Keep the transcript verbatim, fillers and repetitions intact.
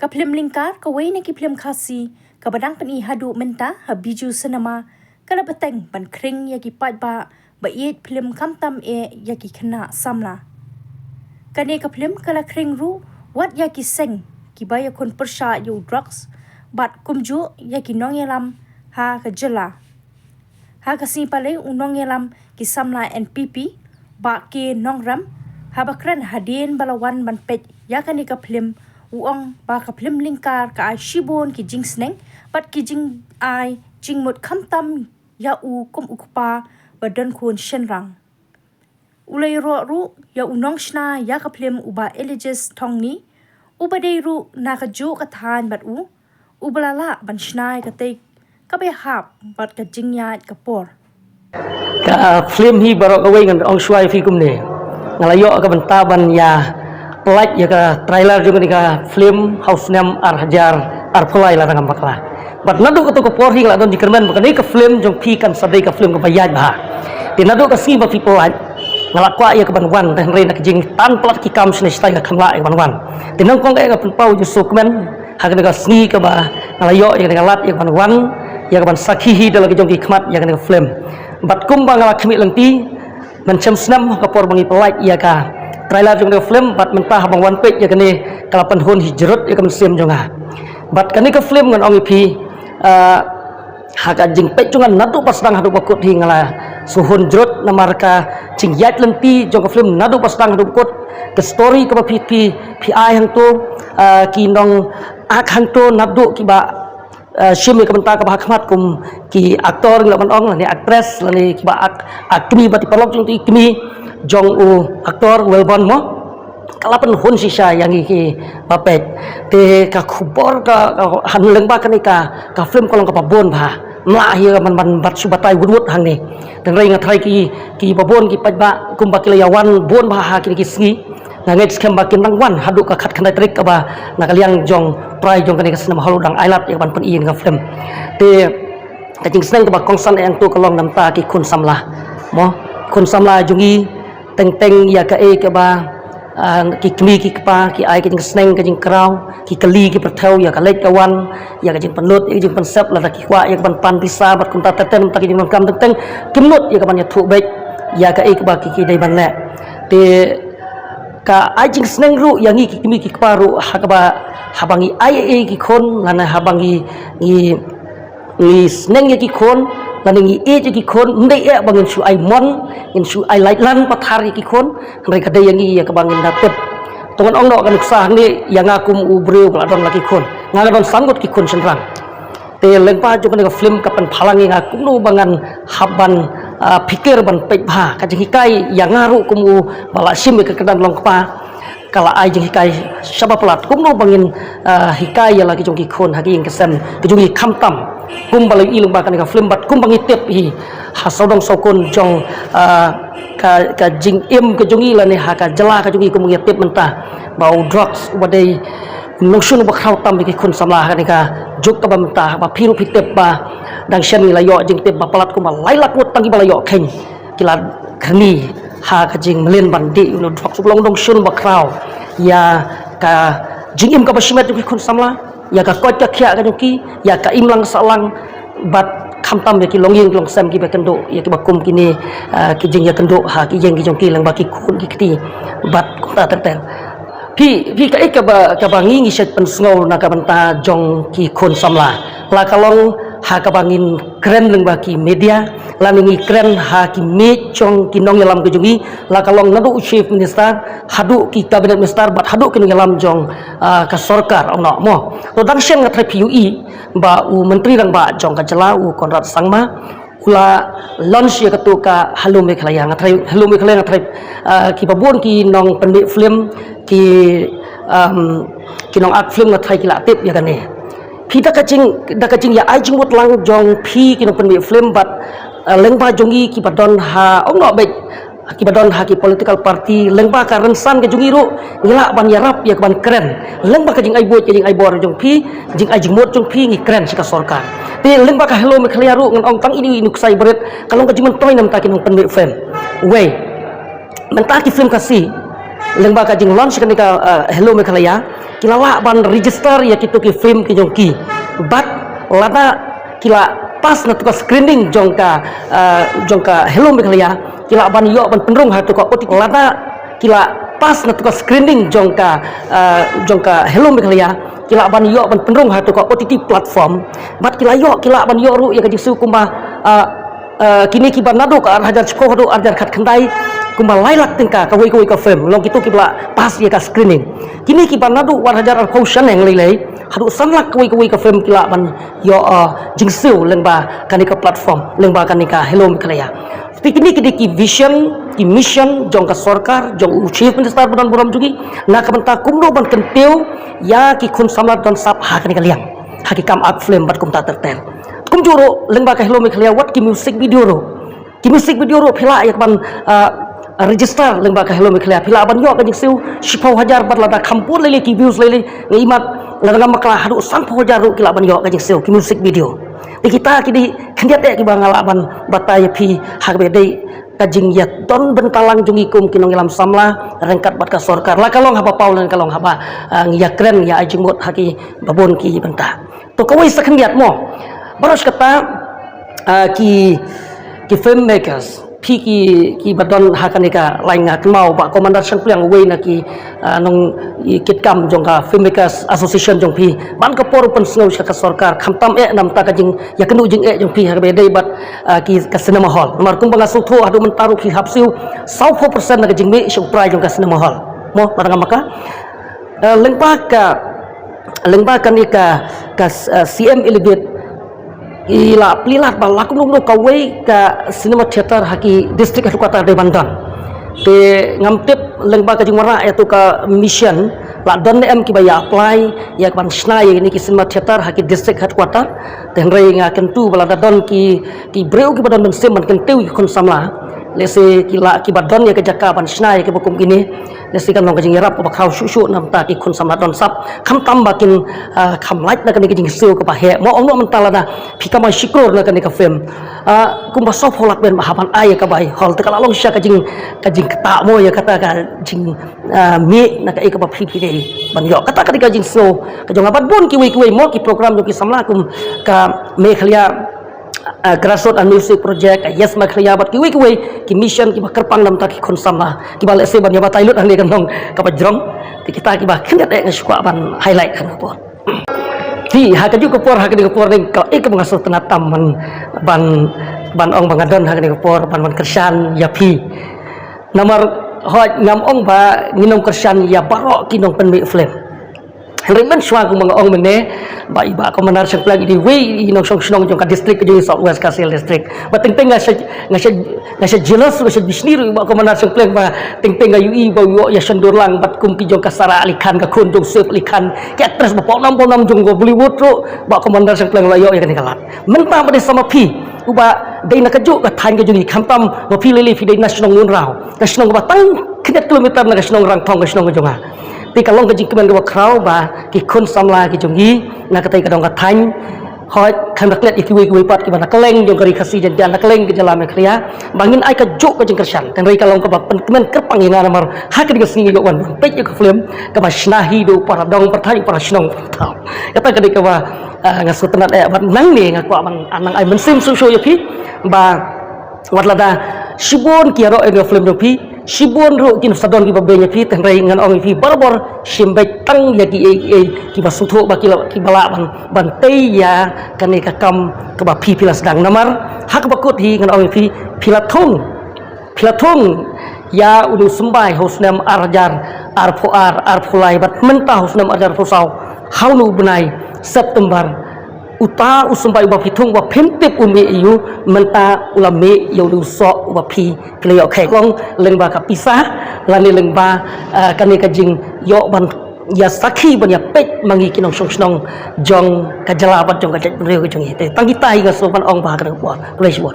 Phlim Lyngkar, kawei na ki phlim Khasi kaba dang pyni haduh mynta ha Bijou Cinema, ka la bteng ban khring ïa ki paidbah ba ïeit phlim khamtam eh ïa ki khynnah samla. Kane ka phlim ka la khring ruh wat ïa ki seng kiba ïakhun pyrshah ïa u drugs bad kumjuh ïa ki nongïalam ha ka jylla. Ha ka sngi Palei, u nongïalam ki samla N P P, Bah K Nongrem, haba kren hadien ba la wan ban peit ïa kane ka phlim, u ong ba ka phlim Lyngkar ka ai shibun ki jingsneng bad ki jingai jingmut khamtam ïa u kum u kpa ba don khun shynrang. U la ïaroh ruh ïa u nongshna ïa ka phlim, u Bah Eligius Thongni, uba dei ruh na kajuh ka thaiñ bad u, uba la lah ban shna ïa katei kaba ïahap bad ka jingïaid ka por. Ka phlim hi baroh kawei ngan ong shuwa ïa phi kumne. Nga la ïoh ka bynta ban ïa pynlait ïa ka trailer jong kane ka phlim ha u snem ar hajar arphew lai, lada ngam bakla. Bad naduh kato ka por hi nga la don jingkyrmen ba kane ka phlim jong phi kan sa dei ka phlim kaba ïaid bha. Te naduh ka sngi ba phi pynlait, nga la kwah ïa ka ban wan, hynrei na ka jingtan palat ki kam shane shatai nga khlem lah ïa ka ban wan. Te nyngkong eh nga pynpaw ïa u sngewkmen ha kane ka sngi kaba nga la ïoh ïa kane ka lad ïa ka ban wan, ïa ka ban sakhi hi da la ki jong ki khmat ïa kane ka phlim. Bad kumba nga la khmih lynti, mynshem snem ha ka por ba ngi pynlait ïa ka trailer jong kane ka phlim, bad mynta haba nga wan peit ïa kane, ka la pynhun hi jrut ïa ka mynsiem jong nga. Bad kane ka phlim ngan ong ïa phi, ah, ha ka jingpeit jong nga naduh ba sdang haduh ba kut hi nga la sngewhun jrut namar ka jingïaid lynti jong ka phlim naduh ba sdang haduh ba kut, ka story kaba phi, phi, phi ai hangto, ah, ki nongak hangto naduh kiba, ah, shim ïa ka bynta kaba ha khmat kum ki actor ngi lah ban ong, lane actress, lane kiba ak, ak kmie bad i paralok jong i kmie jong u actor Wellborn mo. Ka la pynhun shisha ïa ngi kiba peit. Te ka khubor ka, ka hangne lyngba kane ka, ka phlim ka long kaba bun bha. Mlah hi ka ban, ban bat shu batai wut wut hangne. Hynrei nga tharai ki, kiba bun ki paidbah kumba ki la ïa wan bun bha ha kine ki sngi. Nga ngeit skhem ba kin nang wan haduh ka khatkhyndai tarik kaba na ka liang jong trai jong kane ka cinema hall u dang ailad ïa ka ban pyni ïa ka phlim. Te ka jingsneng kaba kongsan eh hangto ka long namar ki khun samla. Mo, khun samla jong ngi teng teng ïa kaei kaba, ah, ki kmie ki kpa ki ai ka jingsneng ka jingkraw, ki kylli ki pyrthew ïa ka leit ka wan, ïa ka jingpynlut, ïa ka jingpynsep, lada ki kwah ïa ka ban pan pisa bad kumta ter ter, namar ki jingdonkam teng teng kim nud ïa ka ban ïathuh beit ïa kaei kaba ki, ki dei ban leh. Te ka ai jingsneng ruh ïa ngi ki kmie ki kpa ruh ha kaba haba ngi ai ei ei ki khun, lane haba ngi, ngi ngi sneng ïa ki khun, lane ngi ïeit ïa ki khun, ym dei eh ba ngin shu ai mon, ngin shu ai laitlan pathar ïa ki khun, hynrei ka dei ïa ngi ïa kaba ngin da tip. To ngan ong noh ka nuksa hangne ïa nga kum u briew ba la don la ki khun. Nga nga don san ngut ki khun shynrang. Te lyngba jong kane ka phlim ka pynphalang ïa nga kumno ba ngan hap ban, ah, phikir ban peit bha. Ka jinghikai ïa nga ruh kum uba la shim ïa ka kyrdan long kpa, ka la ai jinghikai shaba palat kumno ba ngin, ah, hikai ïa la ki jong ki khun ha ki ïing ki sem ki jong ngi khamtam. Kumba la ïohi lyngba kane ka phlim bad kumba ngi tip hi ha sawdong sawkun jong, ah, ka, ka jingim ka jong ngi lane ha ka jylla ka jong ngi, kumba ngi tip mynta ba u drugs uba dei u nongshun uba khraw tam ïa ki khun samla ha kane ka juk kaba mynta, ba phi ruh phi tip ba dang shen ngi la ïoh jingtip ba palat kumba lai lak ngut tang kiba la ïoh kheiñ ki la kyrni ha ka jingmlien ban dih ïa u drugs uba long u nongshun ba khraw ïa ka jingim kaba shimet jong ki khun samla, ïa ka koit ka khiah ka jong ki, ïa ka imlang sahlang, bad khamtam ïa ki longïing ki longsem kiba kynduh, ïa kiba kum kine, ah, ki jingïakynduh ha ki ïing ki jong ki lyngba ki khun ki kti bad kumta ter ter. Phi, phi kaei kaba, kaba ngi ngi shait pynsngew na ka bynta jong ki khun samla, la ka long ha kaba ngin kren lyngba ki media, lane ngi kren ha ki miej jong ki nongïalam ki jong ngi, la ka long naduh u Chief Minister haduh ki Cabinet Minister bad haduh ki nongïalam jong, ah, ka sorkar, ong noh mo. To dang shen nga tharai phi ïohi ba u Myntri Rangbah jong ka jylla u Conrad Sangma u la launch ïa kato ka Hello Meghalaya. Nga tharai Hello Meghalaya, nga tharai, ah, kiba bun ki nongpynmih phlim, ki, um, ki nongak phlim nga tharai ki la tip ïa kane. Phi da ka jing, da ka jingïa ai jingmut lang jong phi ki nongpynmih phlim bad, ah, lyngba jong ngi kiba don ha, ong noh beit, kiba don ha ki political party, lyngba ka rynsan ka jong ngi ruh ngi lah ban ïarap ïa ka ban kren. Lyngba ka jingai buit ka jingai bor jong phi, jingai jingmut jong phi ngi kren sha ka sorkar. Te lyngba ka Hello Meghalaya ruh ngan ong tang ine i nuksa iba rit, ka long ka jingmyntoi na ka bynta ki nongpynmih phlim. Wei, mynta ki phlim Khasi, lyngba ka jinglaunch kane ka, ah, Hello Meghalaya, Ki la lah ban register ïa kito ki film ki jong ki. Bad lada ki la pass na tu ka screening jong ka, ah, jong ka Hello Meghalaya, ki lah ban ïoh ban pynrung ha tu ka O T T. Lada ki la pass na tu ka screening jong ka, ah, jong ka Hello Meghalaya, ki lah ban ïoh ban pynrung ha tu ka O T T platform. Bad ki la ïoh, ki lah ban ïoh ruh ïa ka jingsiew kumba, ah, ah, kine kiba naduh ka ar hajar shiphew haduh ar hajar khatkhyndai, kumba lai lak tyngka kawei kawei ka film, long kito kiba la pass ïa ka screening. Kine kiba naduh ar hajar arphew shaneng lei lei haduh san lak kawei kawei ka film ki lah ban ïoh, ah, jingsiew lyngba kane ka platform, lyngba kane ka Hello Meghalaya. Te kine ki dei ki vision, ki mission jong ka sorkar, jong u Chief Minister ba don burom jong ngi, na ka bynta kumno ban kyntiew ïa ki khun samla don sap ha kane ka liang, ha ki kam act film bad kumta ter ter. Kumjuh ruh lyngba ka Hello Meghalaya, wat ki music video ruh. Ki music video ruh phi lah ïa ka ban, ah, register lyngba ka Hello Meghalaya. Phi lah ban ïoh ka jingsiew shiphew hajar bad lada kham bun lei lei ki views lei lei, nga ïohi mat lada ngam bakla haduh sanphew hajar ruh ki lah ban ïoh ka jingsiew ki music video. Te kita ki dei khyndiat eh kiba nga lah ban batai ïa phi ha kaba dei ka jingïadon bynta lang jong ngi kum ki nongïalam samla ryngkat bad ka sorkar. La ka long haba paw, la ka long haba, ah, ngi ïakren ïa ai jingmut ha kiba bun ki bynta. To kawei sa khyndiat mo. Baroh shi katta, ah, ki, ki filmmakers, phi ki, kiba don ha kane ka lain, nga kynmaw Bah Commander Shangpliang, uwei na ki, ah, nong, i, kit kam jong ka Filmmakers Association jong phi, ban ka por u pynsngew sha ka sorkar, khamtam eh namar ka jingïakynduh jingeh jong phi ha kaba dei bad, ah, ki, ka cinema hall. Namar kumba nga sngewthuh haduh mynta ruh phi hap siew sawphew percent na ka jingmih sha u prai jong ka cinema hall. Mo, lada ngam bakla. Eh, lyngba ka, lyngba kane ka, ka, eh, C M Elevate, i la plie lad ba la kumno kumno kawei ka cinema theater ha ki district headquarter dei ban don. Te ngam tip lyngba ka jingwanrah ïa tu ka mission, la don ne em kiba ïa apply ïa ka ban shna ïa kine ki cinema theater ha ki district headquarter. Te hynrei nga kyntu ba lada don ki, ki briew kiba don mynsiem ban kyntiew ïa ki khun samla, lehse ki la, kiba don ïa ka jaka ban shna ïa kiba kum kine, lehse kan long ka jingïarap kaba khraw shuh shuh namar ki khun samla don sap, khamtam ba kin, ah, kham lait na kane ka jingsiew kaba heh. Mo, ong noh mynta lada phi kamai shi klur na kane ka film, ah, kumba sawphew lak beit ba hap ban ai ïa ka bai hall, te ka la long shisha ka jing, ka jingktah mo ïa kata ka jing, ah, mih na kaei kaba phi phi dei ban ïoh. Kata ka dei ka jingsngew ka jong nga bad bun kiwei kiwei mo ki program jong ki samla kum ka Meghalaya, ah, Grassroots and Music Project, ah, Yes Meghalaya bad kiwei kiwei ki mission kiba kyrpang namar ki khun samla kiba lehse ban ïa batai lut hangne kan long kaba jrong. Te kita kiba khyndiat eh nga shu kwah ban highlight ha kane ka por. Te ha kajuh ka por, ha kane ka por dei kaei kaba nga sngewtynnat tam ban, ban, ban ong ba nga don ha kane ka por ban, ban kyrshan ïa phi. Namar hooid ngam ong ba ngin ym kyrshan ïa baroh ki nongpynmih film. Hynrei mynshuwa kumba nga ong mynne ba i Bah Commander Shangpliang i dei iwei i nongshong shnong jong ka district ka jong i South West Khasi Hills District. Ba teng teng nga sha, nga sha, nga sha jealous, nga sha bishni ruh i Bah Commander Shangpliang ba teng teng nga ïohi ba u ïoh ïa shon dur lang bad kum ki jong ka Sara Ali Khan, ka khun jong Saif Ali Khan, ki actress ba pawnam pawnam jong ka Bollywood ruh, Bah Commander Shangpliang la ïoh ïa kane ka lad. Mynta ba dei sa ma phi uba dei na kajuh ka thaiñ ka jong i, khamtam ma phi lei lei phi dei na shnong Ngunraw, ka shnong kaba tang khyndiat kilometer na ka shnong Rangthong, ka shnong ka jong nga. Te ka long ka jingkmen kaba khraw ba ki khun samla ki jong i na katei ka dong ka thaiñ, hooid, khlem da klet ïa kiwei kiwei pat kiba na kylleng jong ka Ri Khasi Jaiñtia, na kylleng ka jylla Meghalaya, ba ngin ai kajuh ka jingkyrshan. Tang hynrei ka long kaba pynkmen kyrpang ïa nga namar ha kane ka sngi nga ïoh ban, ban peit ïa ka film kaba shna hi da u para dong para thaiñ, para shnong para thaw. Kata ka dei kaba, ah, nga sngewtynnat eh bad nangne nga kwah ban, ah, nang ai mynsiem shuh shuh ïa phi ba wat lada shibun ki ïaroh ïa ka film jong phi, shibun ruh kin sa don kiba beiñ ïa phi, te hynrei ngan ong ïa phi barabor shim beit tang ïa kiei kiei kiba sngewthuh ba ki la, kiba lah ban, ban tei ïa kane ka kam kaba phi phi la sdang. Namar ha kaba kut hi ngan ong ïa phi, phi la thung, phi la thung ïa une u symbai ha u snem ar hajar arphew ar, arphew lai bad mynta ha u snem ar hajar arphew saw ha une u bnai September. Uta u symbai uba phi thung uba phim tip u mih aïu, mynta u la mih ïa u soh uba phi, phi la ïoh kheit. Long lyngba ka pisa lane lyngba, ah, kane ka jingïoh ban ïa sakhi ban ïa peit ma ngi ki nongshong shnong jong ka jylla bad jong ka jaitbynriew ka jong ngi. Te tang kita hi nga sngew ban ong ba ha kane ka por. Khublei shibun.